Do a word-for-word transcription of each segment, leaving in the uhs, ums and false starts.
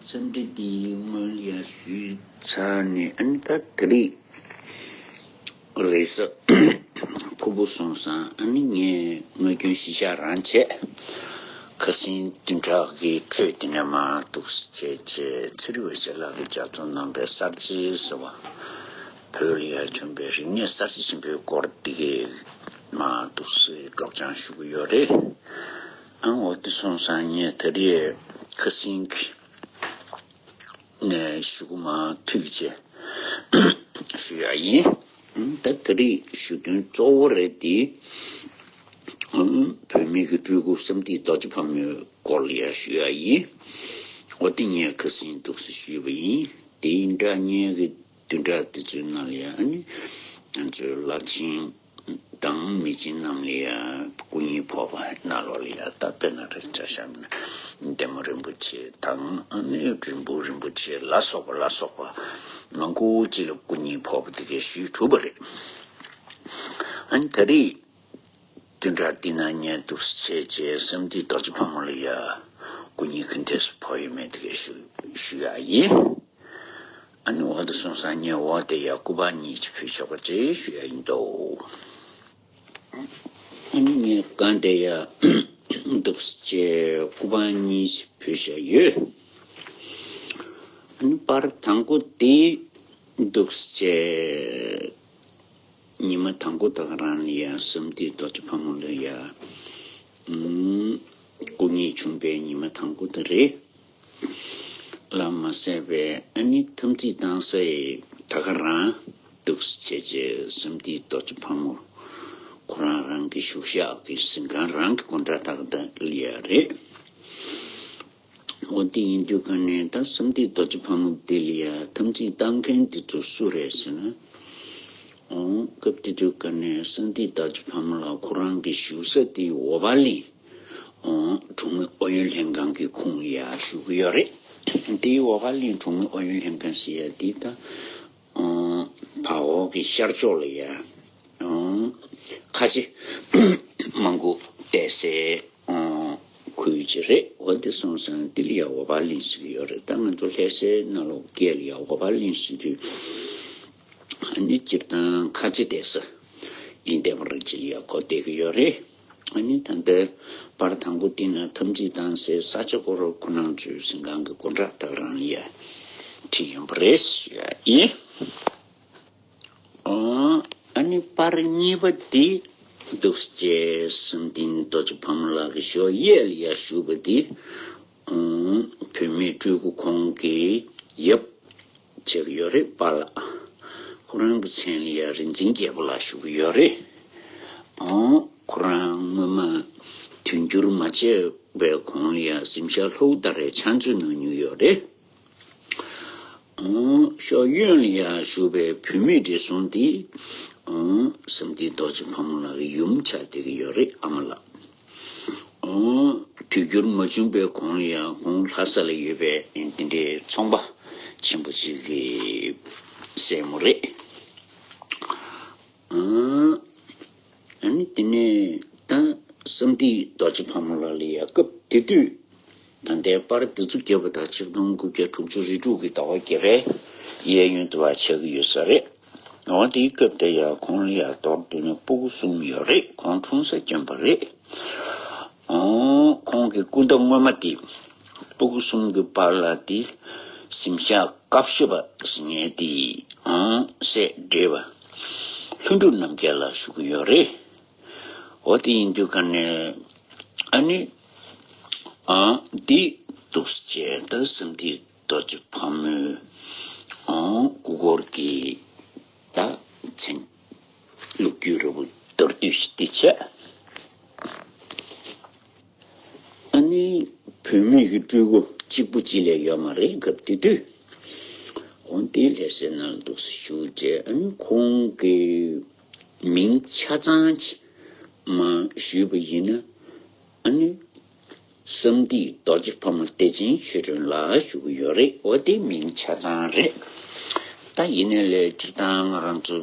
འཚམས་འདྲི་འདི་སྔོན་ལ་ཡང་ཞུས་ཚར་ནས། ཨ་ནི་ད་དེ་རིང་རེས་གཟའ་ཕུར་བུ་སོང་ཙང་། ཨ་ནི་ངས་དངོས་སྐྱོན་གཞི་བཞག་རང་བྱས། ཁ་སང་བདུན་ཕྲག་གི་འཕྲོས་དེ་ནས་མར་འདུག་སེ་བྱས་བྱས། ཚེ་རིང་འོད་ཟེར་ལགས་ཀྱིས་ལྗགས་རྩོམ་གནང་བའི་གསར་བརྗེ་ཟེར་བ། བོད་ལ་ཡར་བྱུང་བའི་རིག་གནས་གསར་བརྗེ་ཆེན་པོའི་སྐོར་འདི་གའི་མར་འདུག་སེ་སྒྲོག་སྦྱང་ཞུ་གི་ཡོད་རེད། ཨ་འོ་དེ་སོང་ཙང་ངས་ད་རེས་ཁ་སང་གི་ནས་ཞུ་གི་མར་མཐུད་བྱས་ཞུ་ཡག་ཡིན། ད་ད་རེས་ཞུ་དོན་གཙོ་བོ་རེད་དེ། བོད་མི་གི་སྤྲུལ་སྐུ་བསམ་གཏན་རྡོ་རྗེ་ཕག་མོའི་སྐོར་ལ་ཡང་ཞུ་ཡག་ཡིན། འོ་དེ་ངས་ཁ་སང་འདུག་སེ་ཞུས་པ་ཡིན། དེ་ཡིན་འདྲ་ངས་གི་བདུན་ཕྲག་དེ་ཚོའི་ནང་ལ་ཡང་ཨ་ནི་ང་ཚོའི་བླ་ཆེན་དང་མི་ཆེན་རྣམས་ལ་ཡང་སྐུ་ཉིད་ཕོག་པ། ནང་ལོགས་ལ་ཡང་ད་དཔེར་ན་རེ་ཆ་བཞག་ན་ལྡན་མོ་རིན་པོ་ཆེ་དང་། ཨ་ནི་འབྲོང་བུ་རིན་པོ་ཆེ་ལ་སོགས་པ་ལ་སོགས་པ་མང་པོ་ཅིག་ལ་སྐུ་ཉིད་ཕོག་པ་དེ་གའི་ཞུས་གྲུབ་པ་རེད། ཨ་ནི་ད་རེས་བདུན་ཕྲག་འདི་ནང་ངས་འདུག་སེ་བྱས་བྱས་བསམ་གཏན་རྡོ་རྗེ་ཕག་མོ་ལ་ཡ་སྐུ་ཉིད་ག་འདྲས་སེ་ཕོག་ཡོད་མེད་དེ་གའི་ཞུ་ཞུ་ཡག་ཡིན། ཨ་ནི་འོ་དེ་སོང་ཙང་ངས་འོ་དེ་ཡ་སྐུ་པར་གཉིས་ཅིག་ཕུལ་ཆོག་པ་བྱས་ཞུ་ཡག་ཡིན་འདུག་ཨ་ནི་ངས་གང་དེ་ཡ་འདུག་སེ་བྱས་སྐུ་པར་གཉིས་ཅིག་ཕུལ་བཞག་ཡོད། ཨ་ནི་པར་དང་པོ་དེ་འདུག་སེ་བྱས། ཉི་མ་དང་པོ་ད་ག་རང་ལ་ཡ་བསམ་གཏན་རྡོ་རྗེ་ཕག་མོ་ལ་ཡ་ཨུམ་སྐུ་ཉིད་བྱུང་པའི་ཉི་མ་དང་པོ་དེ་རེད། ལ་མ་ཟད་པའི་ཨ་ནི་འཐབ་འཛིང་བཏང་ས་ཡི་ད་ག་རང་འདུག་སེ་བྱས་བྱས་བསམ་གཏན་རྡོ་རྗེ་ཕག་མོ་ཁོ་རང་རང་གི་བཞུགས་ཤག་གི་གཟིམ་ཁང་རང་གི་སྒོ་འགྲམ་ད་ག་ད་ལ་ཡ་རེད། འོ་དེ་ཡིན་དུས་ག་ནས་ད་བསམ་གཏན་རྡོ་རྗེ་ཕག་མོ་དེ་ལ་ཡ་འཐབ་འཛིང་བཏང་མཁན་དེ་ཚོ་སུ་རེད་ཟེར་ན། འོ་སྐབས་དེ་དུས་ག་ནས་བསམ་གཏན་རྡོ་རྗེ་ཕག་མོ་ལགས་ཁོ་རང་གི་བཞུགས་ས་དེ་འོ་བ་གླིང་། འོ་གྲོང་མི་ཨུ་ཡོན་ལྷན་ཁང་གི་ཁོངས་ལ་ཡ་བཞུགས་ཀྱི་ཡོད་རེད། དེ་འོ་བ་གླིང་གྲོང་མི་ཨུ་ཡོན་ལྷན་ཁང་ཟེར་ཡ་དེ་ད་འོ་བར་འོག་གི་ཤར་ཕྱོགས་ལ་ཡ། ཨང་། ཁ་ཆེ་མང་པོ་བསྡད་སའི་ཨང་ཁུལ་ཅིག་རེད། འོ་དེ་སོང་ཙང་དེ་ལ་ཡ་འོ་བ་གླིང་ཟེར་གྱི་ཡོད་རེད། ད་ང་ཚོ་ལྷ་སའི་ནང་ལོགས་སྐད་ལ་ཡ་འོ་བ་གླིང་ཟེར་དུས། ཨ་ནི་སྤྱིར་བཏང་ཁ་ཆེ་བསྡད་ས་ཡིན་བསྡད་པ་རེད་ཅེས་ཡ་གོ་བསྡད་ཀྱི་ཡོད་རེད། ཨ་ནི་ད་ལྟའི་པར་དང་པོ་དེ་ན་འཐབ་འཛིང་བཏང་སའི་ས་ཆ་སྐོར་ཁོ་རང་ཚོའི་གཟིམ་ཁང་གི་སྒོ་འགྲམ་ད་ག་རང་ལ་ཡ་བྲིས་ཡོད་པ་རེད་ཟེར་ཡ་ཡིན། ཨོ། ཨ་ནི་པར་གཉིས་པ་འདི་འདུག་སེ་བསམ་གཏན་རྡོ་རྗེ་ཕག་མོ་ལགས་ཀྱི་ཞོགས་གཡས་ལ་ཡར་བཞུགས་པ་འདི། ཨོ། བུད་མེད་སྤྲུལ་སྐུ་ཁོང་གི་ཡབ་བྱེད་ཀྱི་ཡོད་རེད་པཱ་ལགས། ཁོ་རང་གི་མཚན་ལ་ཡ་རིག་འཛིན་རྒྱལ་པོ་ལགས་ཞུ་གི་ཡོད་རེད། ཨོ། ཁོ་རང་སྔོན་མ་དུས་འགྱུར་མ་བྱས་པའི་གོང་ལ་ཡ་གཟིམ་ཤག་ལྷོ་ད་རའི་ཕྱག་མཛོད་གནང་མྱོང་ཡོད་རེད། ཨོ། ཤོག་གཡོན་ལ་ཡར་བཞུགས་པའི་བུད་མེད་བགྲེས་སོང་དེ། ཨོ། བསམ་གཏན་རྡོ་རྗེ་ཕག་མོ་ལགས་ཀྱི་ཡུམ་ཆགས་བསྡད་ཀྱི་ཡོད་རེད། ཨ་མ་ལགས། ཨོ། དུས་འགྱུར་མ་བྱུང་པའི་གོང་ལ་ཡང་ཁོང་ལྷ་ས་ལ་ཡོད་པའི་དེ་འདྲའི་ཚོང་པ་ཆེན་པོ་ཅིག་གི་སྲས་མོ་རེད། ཨ་ནི་དེ་ནས་ད་བསམ་གཏན་རྡོ་རྗེ་ཕག་མོ་ལགས་ལ་ཡ་སྐབས་དེ་དུས་ད་ལྟའི་པར་འདི་ཚོ་བརྒྱབ་པ་དང་ཆིག་སྟོང་དགུ་བརྒྱ་དྲུག་ཅུ་རེ་དྲུག་གི་ཟླ་བ་བརྒྱད་པའི་གཡས་གཡོན་དུ་བ་ཆགས་ཀྱི་ཡོད་ས་རེད། འོ་དེའི་སྐབས་དེ་ཡ་ཁོང་ལ་ཡ་མདོར་བསྡུས་ན་སྤུ་གུ་གསུམ་ཡོད་རེད། ཁོང་འཁྲུངས་ས་སྐྱོན་པ་རེད། ཨོ། ཁོང་གི་སྐུ་ཟླ་སྔོན་མ་དེ་སྤུ་གུ་གསུམ་གྱི་པཱ་ལགས་དེ་གཟིམ་ཤག་དཀར་ཤོ་པ་ཟེར་མཁན་དེ་ཨང་སྲས་བགྲེས་པ་ལྷུན་གྲུབ་རྣམ་རྒྱལ་ལགས་ཞུ་གི་ཡོད་རེད། འོ་དེ་ཡིན་དུས་ག་ནས་ཨ་ནི་ཨང་འདི་འདུག་སེ་བྱས་ད་བསམ་གཏན་རྡོ་རྗེ་ཕག་མོའི་ཨང་སྐུ་འཁོར་གྱི་ད་མཚན་ལོ་རྒྱུས་རེ་བོ་མདོར་བསྡུས་ཤིག་འདི་བྱས། ཨ་ནི་བུད་མེད་ཀྱི་སྤྲུལ་སྐུ་གཅིག་པུ་གཅིག་ལས་ཡོད་མ་རེད། སྐབས་དེ་དུས། འོ་དེ་ལྷ་སའི་ནང་ལ་འདུག་སེ་བཞུགས་རྗེས། ཨ་ནི་ཁོང་གི་མིང་ཆ་ཚང་ཅིག་མ་ཞུས་པ་ཡིན་ན། ཨ་ནི་བསམ་གཏན་རྡོ་རྗེ་ཕག་མོ་བདེ་ཆེན་ཆོས་སྒྲོན་ལགས་ཞུ་གི་ཡོད་རེད། འོ་དེ་མིང་ཆ་ཚང་རེད། ད་ཡིན་ནའི་ལས་སྤྱིར་བཏང་ང་རང་ཚོ་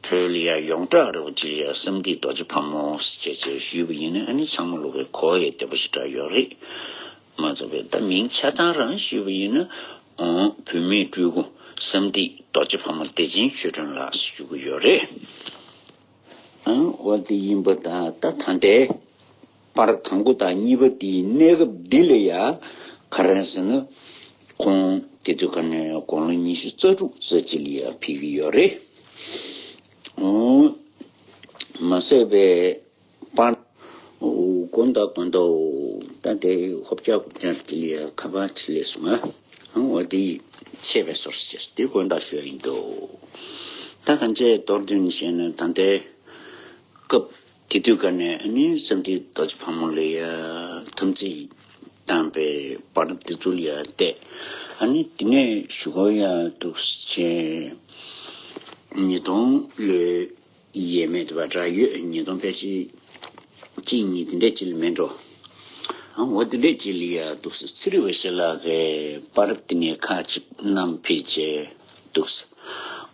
བོད་ལ་ཡ་ཡོངས་གྲགས་རེད་བ། ཅིག་ལ་ཡ་བསམ་གཏན་རྡོ་རྗེ་ཕག་མོ་ཟེར་བྱས་བྱས་ཞུས་པ་ཡིན་ན། ཨ་ནི་ཚང་མ་ལོག་གི་གོ་ཡ་བདེ་པོ་ཞེ་དྲག་ཡོད་རེད། མ་ཚོགས་པའི་ད་མིང་ཆ་ཚང་རང་ཞུས་པ་ཡིན་ན། ཨང་། བུད་མེད་སྤྲུལ་སྐུ་བསམ་འདས་རྡོ་རྗེ་ཕག་མོ་བདེ་ཆེན་ཆོས་སྒྲོན་ལགས་ཞུ་གི་ཡོད་རེད། ཨང་། འོ་དེ་ཡིན་པ་དང་ད་ད་ལྟའི་པར་དང་པོ་དང་གཉིས་པ་དེའི་གནས་སྐབས་འདི་ལ་ཡ་ག་རེ་ཟེར་ན། ཁོང་དེ་དུས་ག་ནས་དགུང་ལོ་ཉི་ཤུ་རྩ་དྲུག་ཙམ་ཅིག་ལ་ཡ་ཕེབས་ཀྱི་ཡོད་རེད། ཨང་། མ་ཟད་པའི་པར། དགོན་བདག་དགོན་བདག་ད་དེ་ཧོབ་རྒྱག་ཧོབ་རྒྱག་དེ་ལ་ཡ་ཁ་པར་དྲིས་ལས་སོང་ང་། ཨང་། འོ་དེ་ཆད་པའི་སོར་ཞེས་དེ་དགོན་བདག་ཞུ་ཡ་ཡིན་འདུག་ད་གང་ཅི་མདོར་བསྡུས་ནས་བཤད་ན་ད་ལྟའི་སྐབས་དེ་དུས་ག་ནས་ཨ་ནི་བསམ་འདས་རྡོ་རྗེ་ཕག་མོ་ལ་ཡ་དམ་ཚིག་བཏང་པའི་པར་འདི་ཚོ་ལ་ཡ་བལྟས། ཨ་ནི་དེ་ནས་ཞུ་གོ་ཡ་འདུག་ཅེས་ཉིས་སྟོང་ལོའི་ཡས་མས་དེ་བ་འདྲ་ཡོད། ཉིས་སྟོང་ཕལ་ཆེར་གཅིག་གཉིས་དེ་འདྲས་ཅིག་ལ་མེད་འགྲོ། ཨང་། འོ་དེ་འདྲས་ཅིག་ལ་ཡ་འདུག་སེ་ཚེ་རིང་འོད་ཟེར་ལགས་ཀྱིས་པར་དེ་ནས་ཁག་ཅིག་བསྣམས་ཕེབས་བྱས་འདུག་སེ།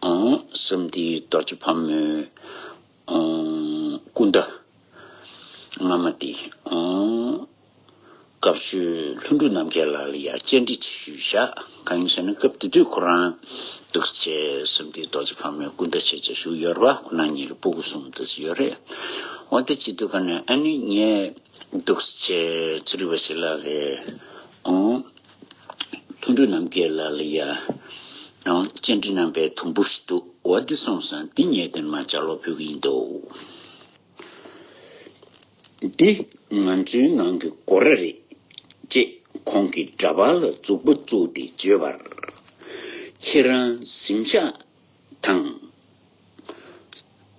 ཨང་། བསམ་འདས་རྡོ་རྗེ་ཕག་མོའི། ཨང་། སྐུ་ཟླ་སྔ་མ་དེ། ཨང་། སྐབས་ཤོད་ལྷུན་གྲུབ་རྣམ་རྒྱལ་ལགས་ལ་ཡ་བཅར་འདྲི་ཅིག་ཞུས་བཞག་གང་ཡིན་ཟེར་ན་སྐབས་དེ་དུས་ཁོ་རང་འདུག་སེ་བྱས་བསམ་འདས་རྡོ་རྗེ་ཕག་མོའི་སྐུ་ཟླ་བྱས་བྱས་བཞུགས་ཡོད་རེད་པ། ཁོ་རང་གཉིས་ཀྱི་སྤུ་གུ་གསུམ་འདུག་སེ་ཡོད་རེད། འོ་དེ་བྱེད་དུས་ག་ནས་ཨ་ནི་ངས་འདུག་སེ་བྱས་ཚེ་རིང་འོད་ཟེར་ལགས་ཀྱིས། ཨང་། ལྷུན་གྲུབ་རྣམ་རྒྱལ་ལགས་ལ་ཡ། ཨང་། བཅར་འདྲི་གནང་པའི་དུམ་བུ་ཞིག་འདུག་འོ་དེ་སོང་ཙང་དེ་ངས་དེ་མར་ལྗགས་ཀློག་ཕུལ་གྱི་ཡིན་འདུག་འདི་ང་ཚོའི་ནང་གི་སྒོ་ར་རེད། ཅེས་ཁོང་གིས་འདྲ་པར་ལ་མཛུབ་པ་བཙུགས་ཏེ་བརྗོད་པར། ཁྱེད་རང་གཟིམ་ཤག་དང་།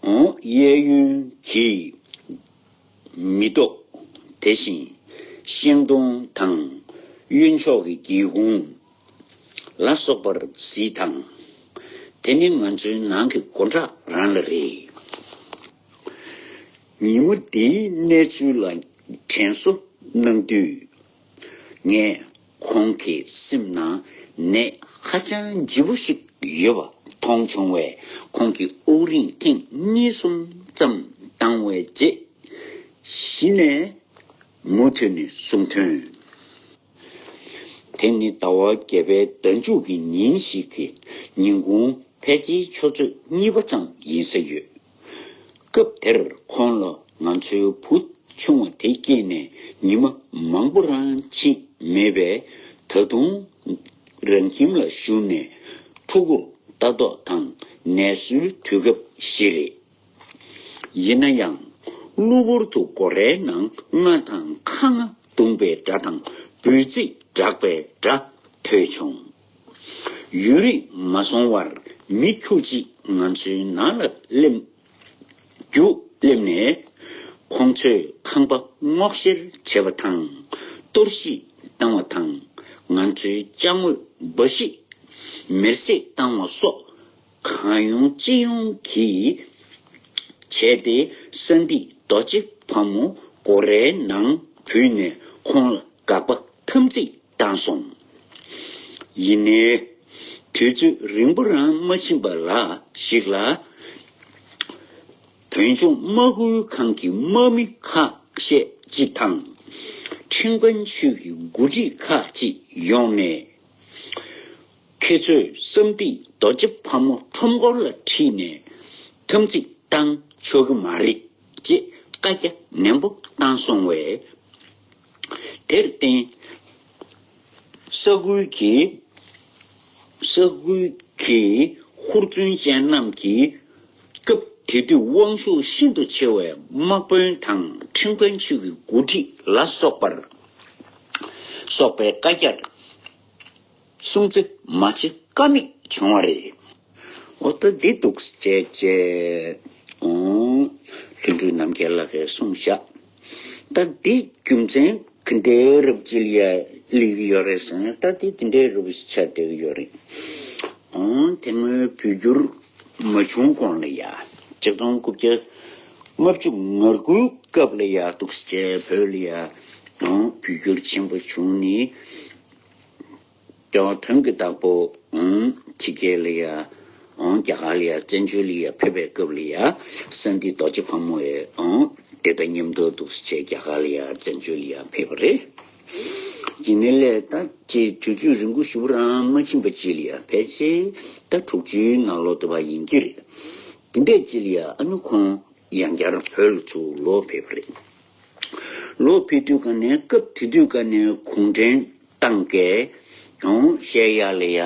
ཨོ། གཡས་གཡོན་གྱི་མེ་ཏོག་དེ་བཞིན་ཤིང་སྡོང་དང་གཡོན་ཕྱོགས་ཀྱི་སྒེའུ་ཁུང་ལ་སོགས་པར་གཟིགས་དང་། དེ་ནི་ང་ཚོའི་ནང་གི་སྒོ་འགྲམ་རང་ལ་རེད། ཉིན་མོ་འདིའི་གནས་ཚུལ་ལ་དྲན་གསོ་གནང་དུས། ངས་ཁོང་གི་སེམས་ནང་ནད་ཧ་ཅང་ལྗིད་པོ་ཞིག་ཡོད་པ་མཐོང་བྱུང་བས། ཁོང་གིས་དབུགས་རིང་ཐེངས་གཉིས་གསུམ་ཙམ་བཏང་བའི་རྗེས། གཞི་ནས་མུ་མཐུད་ནས་གསུངས་དོན། དེ་ནི་ཟླ་བ་བརྒྱད་པའི་ཟླ་མཇུག་གི་ཉིན་ཞིག་གི་ཉིན་གུང་ཕལ་ཆེར་ཆུ་ཚོད་གཉིས་པ་ཙམ་ཡིན་ས་ཡོད། སྐབས་དེར་ཁོང་ལ་ང་ཚོའི་བུ་ཆུང་བ་དེ་སྐྱེས་ནས་ཉི་མ་མང་པོ་རང་ཕྱིན་མེད་པས། ད་དུང་རང་ཁྱིམ་ལ་བཞུགས་ནས་ཕྲུ་གུར་ལྟ་རྟོག་དང་ནད་གསོའི་དུས་སྐབས་ཤིག་རེད། ཡིན་ན་ཡང་། གློ་བུར་དུ་སྒོ་རའི་ནང་རྔ་དང་ཁ་རྔ་བརྡུངས་པའི་སྒྲ་དང་འབོད་ཚིག་སྦྲགས་པའི་སྒྲ་ཐོས་བྱུང་། ཡུན་རིང་མ་སོང་བར་མི་ཁྱུ་གཅིག་ང་ཚོའི་ནང་ལ་སླེབས། རྒྱུགས་སླེབས་ནས་ཁོང་ཚོས་ཁང་པ་སྔོག་བཤེར་བྱས་པ་དང་། གཏོར་བཤིག་བཏང་བ་དང་། ང་ཚོའི་ཅ་དངོས་འབའ་ཞིག་མེར་སྲེག་བཏང་བ་སོགས་གང་ཡོང་ཅི་ཡོང་གིས་བྱས་ཏེ། བསམ་འདས་རྡོ་རྗེ་ཕག་མོ་སྒོ་རའི་ནང་བུད་ནས་ཁོང་ལ་དགག་པ་དམ་ཚིག་བཏང་སོང་། ཡིན་ནའི། དུས་ཚོད་རིང་པོ་རང་མ་ཕྱིན་པ་ལ་ཞིག་ལ། བོད་ལྗོངས་དམག་ཁུལ་ཁང་གི་དམག་མི་ཁག་ཤས་ཅིག་དང་། ཁྲིམས་དཔོན་ཆོས་ཀྱི་འགོ་ཁྲིད་ཁག་ཅིག་ཡོང་ནས། ཁྱེད་ཚོས་བསམ་འདས་རྡོ་རྗེ་ཕག་མོ་ཁྲོམ་སྐོར་ལ་ཁྲིད་ནས་དམ་ཚིག་བཏང་ཆོག་གི་མ་རེད་ཅེས་བཀའ་རྒྱ་ནན་པོ་བཏང་སོང་བས། དེར་བརྟེན། ས་ཁུལ་གྱི། ས་ཁུལ་གྱི་ཧུར་བརྩོན་ཅན་རྣམས་ཀྱིས་སྐབས་དེ་དུས་དབང་ཤུགས་ཤིན་ཏུ་ཆེ་བའི་དམག་དཔོན་དང་ཁྲིམས་དཔོན་ཆོས་ཀྱི་འགོ་ཁྲིད་ལ་སོགས་པར། སོགས་པའི་བཀའ་རྒྱར་སྲུང་བརྩི་མ་བྱེད་ཀ་མེད་བྱུང་བ་རེད། འོ་ད་འདི་འདུག་ཅེས་བྱས། ཨོ། ལྷུན་གྲུབ་རྣམ་རྒྱལ་ལགས་ཀྱིས་གསུངས་བཞག་ད་འདི་རྒྱུ་མཚན་ག་འདྲའི་རབ་ཅིག་ལ་ཡ་སླེབས་ཀྱི་ཡོད་རེད་ཟེར་ན། ད་འདི་དེ་འདྲའི་རབ་ཞིག་ཆགས་བསྡད་ཀྱི་ཡོད་རེད། ཨོ། དེ་སྔོན་བོད་བསྒྱུར་མ་བྱུང་གོང་ལ་ཡ། ཆིག་སྟོང་དགུ་བརྒྱ་ལྔ་བཅུ་ང་དགུའི་སྐབས་ལ་ཡ་འདུག་ཅེས་བོད་ལ་ཡ། ཨོ། བོད་བསྒྱུར་ཆེན་པོ་བྱུང་ནས། དོན་གྱི་བདག་པོ། ཨང་། ཕྱི་རྒྱལ་ལ་ཡ། ཨང་། རྒྱ་གར་ལ་ཡ་བཙན་བྱོལ་ལ་ཡ་ཕེབས་པའི་སྐབས་ལ་ཡ། བསམ་འདས་རྡོ་རྗེ་ཕག་མོ་ཡ། ཨང་། དེ་དང་མཉམ་དུ་འདུག་སེ་བྱས་རྒྱ་གར་ལ་ཡ་བཙན་བྱོལ་ལ་ཡ་ཕེབས་པ་རེད། ཡིན་ནའི་ལས་ད་ཅེས་དུས་ཚོད་རིང་པོ་ཞིག་རང་མ་ཕྱིན་པ་ཅིག་ལ་ཡ་ཕལ་ཆེར་ད་དྲུག་ཅུའི་ནང་ལོགས་དུ་བ་ཡིན་གྱི་རེད། དེ་འདྲས་ཅིག་ལ་ཡ་ཨ་ནི་ཁོང་ཡང་བསྐྱར་བོད་ལ་ཚུར་ལོག་ཕེབས་པ་རེད། ལོག་ཕེབས་དུས་ག་ནས་སྐབས་དེ་དུས་ག་ནས་གུང་ཁྲན་ཏང་གིས་ཡང་བཤད་ཡ་ལ་ཡ་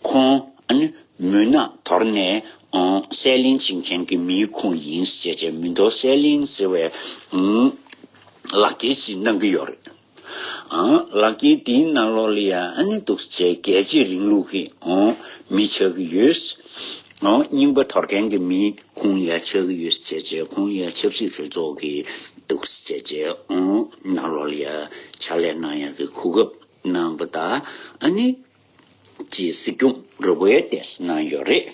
ཁོང་ཨ་ནི་མུན་ནག་དོར་ནས་ཨང་སེལ་ལེན་བྱེད་མཁན་གྱི་མིའི་ཁོངས་ཡིན་ཟེར་བྱས་མི་འདོར་སེལ་ལེན་ཟེར་བའི་ཨང་ལག་འཁྱེར་ཞིག་གནང་གི་ཡོད་རེད། ཨང་ལག་འཁྱེར་དེའི་ནང་ལོགས་ལ་ཡ་ཨ་ནི་འདུག་སེ་བྱས་རྒྱལ་གཅེས་རིང་ལུགས་ཀྱི་ཨང་མི་ཆགས་ཀྱི་ཡོད། ཨང་རྙིང་པ་དོར་མཁན་གྱི་མིའི་ཁོངས་ལ་ཡ་ཆགས་ཀྱི་ཡོད་ཟེར་བྱས་ཁོང་ལ་ཡ་ཆབ་སྲིད་གྲོས་ཚོགས་ཀྱི་འདུག་སེ་བྱས་ཨང་ནང་ལོགས་ལ་ཡ་ཕྱག་ལས་གནང་ཡག་གི་གོ་སྐབས་གནང་བ་དང་ཨ་ནི། ཅེས་སྲིད་སྐྱོང་རུ་བའི་ཏེས་གནང་ཡོད་རེད།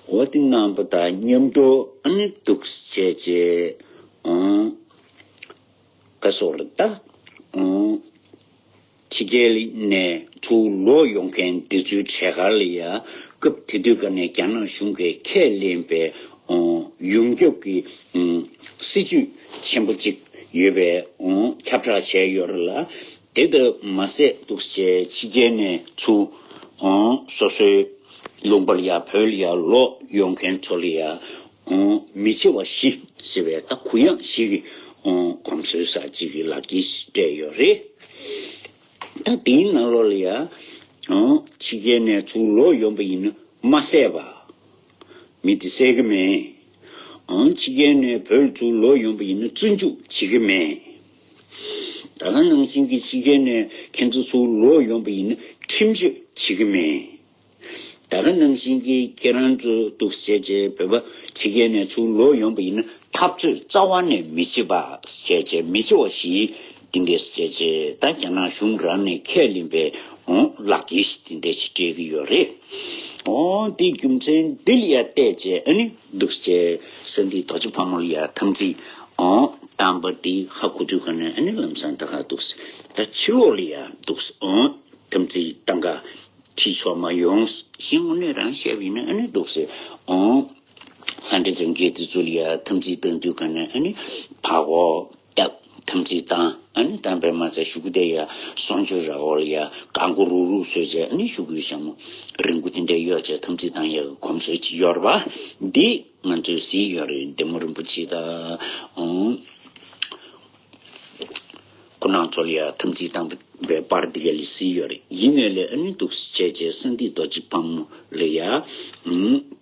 འོ་དེ་གནང་པ་དང་མཉམ་དུ་ཨ་ནི་འདུག་སེ་བྱས་བྱས་ཨང་། ག་སོགས་ལ་ད་ཨང་། ཕྱི་རྒྱལ་ནས་ཚུར་ལོག་ཡོང་མཁན་འདི་ཚོའི་གྲས་ཁར་ལ་ཡ་སྐབས་དེ་དུས་ཀ་ནས་རྒྱ་ནག་གཞུང་གིས་ཁས་ལེན་པའི་ཨང་ཡོངས་ཁྱབ་ཀྱི་ཨང་སྲིད་ཇུས་ཆེན་པོ་གཅིག་ཡོད་པའི་ཨང་ཁྱབ་བསྒྲགས་བྱས་ཡོད་རེད་ལ། དེ་ལྟར་མ་ཟད་འདུག་སེ་ཕྱི་རྒྱལ་ནས་ཚུར་ཨང་སོ་སོའི་ལུང་པ་ལ་ཡ་བོད་ལ་ཡ་ལོག་ཡོང་མཁན་ཚོ་ལ་ཡ་ཨང་མི་ཆེ་བ་བཞི་ཟེར་བའི་ད་གུ་ཡངས་ཤིག་གི་ཨང་གོམས་སྲོལ་གསར་ཅིག་གི་ལག་འཁྱེར་ཞིག་སྤྲད་ཡོད་རེད། ད་དེའི་ནང་ལོགས་ལ་ཡ་ཨང་ཕྱི་རྒྱལ་ནས་ཚུར་ལོག་ཡོང་པ་ཡིན་ན་མ་བསད་པ། མི་དེ་བསད་གི་མེད། ཨང་ཕྱི་རྒྱལ་ནས་བོད་ལ་ཚུར་ལོག་ཡོང་པ་ཡིན་ན་བཙོན་འཇུག་བྱེད་གི་མེད། ད་ག་ནང་བཞིན་གྱི་ཕྱི་རྒྱལ་ནས་ཁྱེད་ཚོ་ཚུར་ལོག་ཡོང་པ་ཡིན་ན་ཁྲིམས་གཅོད་བྱེད་གི་མེད། ད་ག་ནང་བཞིན་གྱི་ཁྱེད་རང་ཚོ་འདུག་སེ་བྱས་བྱས་བོད་པ་ཕྱི་རྒྱལ་ནས་ཚུར་ལོག་ཡོང་པ་ཡིན་ན་འཐབ་རྩོད་རྩ་བ་ནས་མི་བྱེད་པ་བྱས་བྱས་མི་བྱེད་པ་ཞིག་འདི་འདྲས་བྱས་བྱས་ད་རྒྱ་ནག་གཞུང་རང་ནས་ཁས་ལེན་པའི་ཨང་ལག་འཁྱེར་ཞིག་འདི་འདྲས་ཞིག་སྤྲད་ཀྱི་ཡོད་རེད། ཨོ་དེའི་རྒྱུ་མཚན་འདི་ལ་ཡ་བལྟས་བྱས་ཨ་ནི་འདུག་སེ་བྱས་ས་འདི་རྡོ་རྗེ་ཕག་མོ་ལ་ཡ་འཐབ་འཛིང་ཨང་བཏང་པ་འདི་ཧ་གོ་དུས་ག་ནས་ཨ་ནི་ལམ་སང་ད་ག་འདུག་སེ་ད་ཕྱི་ལོགས་ལ་ཡ་འདུག་སེ་ཨང་འཐབ་འཛིང་བཏང་ག་ཁྲིད་ཆོག་མ་ཡོང་ཞིང་དངོས་གནས་རང་བཤད་པ་ཡིན་ན་ཨ་ནི་འདུག་སེ་ཨང་ལྷ་འདྲེ་དོན་རྒྱལ་དེ་ཚོ་ལ་ཡ་འཐབ་འཛིང་བཏང་དུས་ག་ནས་ཨ་ནི་ཕར་འོག་སྟབས་འཐབ་འཛིང་བཏང་ཨ་ནི་བཏང་པའི་མ་ཚད་གཞུག་གུ་དེ་ཡ་གསོལ་མཆོད་ར་འོག་ལ་ཡ་གང་གོ་རུག་རུག་བཟོས་བྱས་ཨ་ནི་གཞུག་གུའི་ཞྭ་མོ་རིང་པོ་དེ་འདྲ་གཡོགས་བྱས་འཐབ་འཛིང་བཏང་ཡག་གི་གོམས་སྲོལ་ཅིག་ཡོད་རེད་པ། འདི་ང་ཚོས་གཟིགས་ཡོད་རེད། བདེ་མོ་རིན་པོ་ཆེ་དང་ཨང་། ཁོ་རང་ཚོ་ལ་ཡ་འཐབ་འཛིང་བཏང་བའི་པར་འདི་ག་ལ་གཟིགས་ཡོད་རེད། ཡིན་ནའི་ལས་ཨ་ནི་འདུག་སེ་བྱས་བྱས་ས་འདི་རྡོ་རྗེ་ཕག་མོ་ལ་ཡ་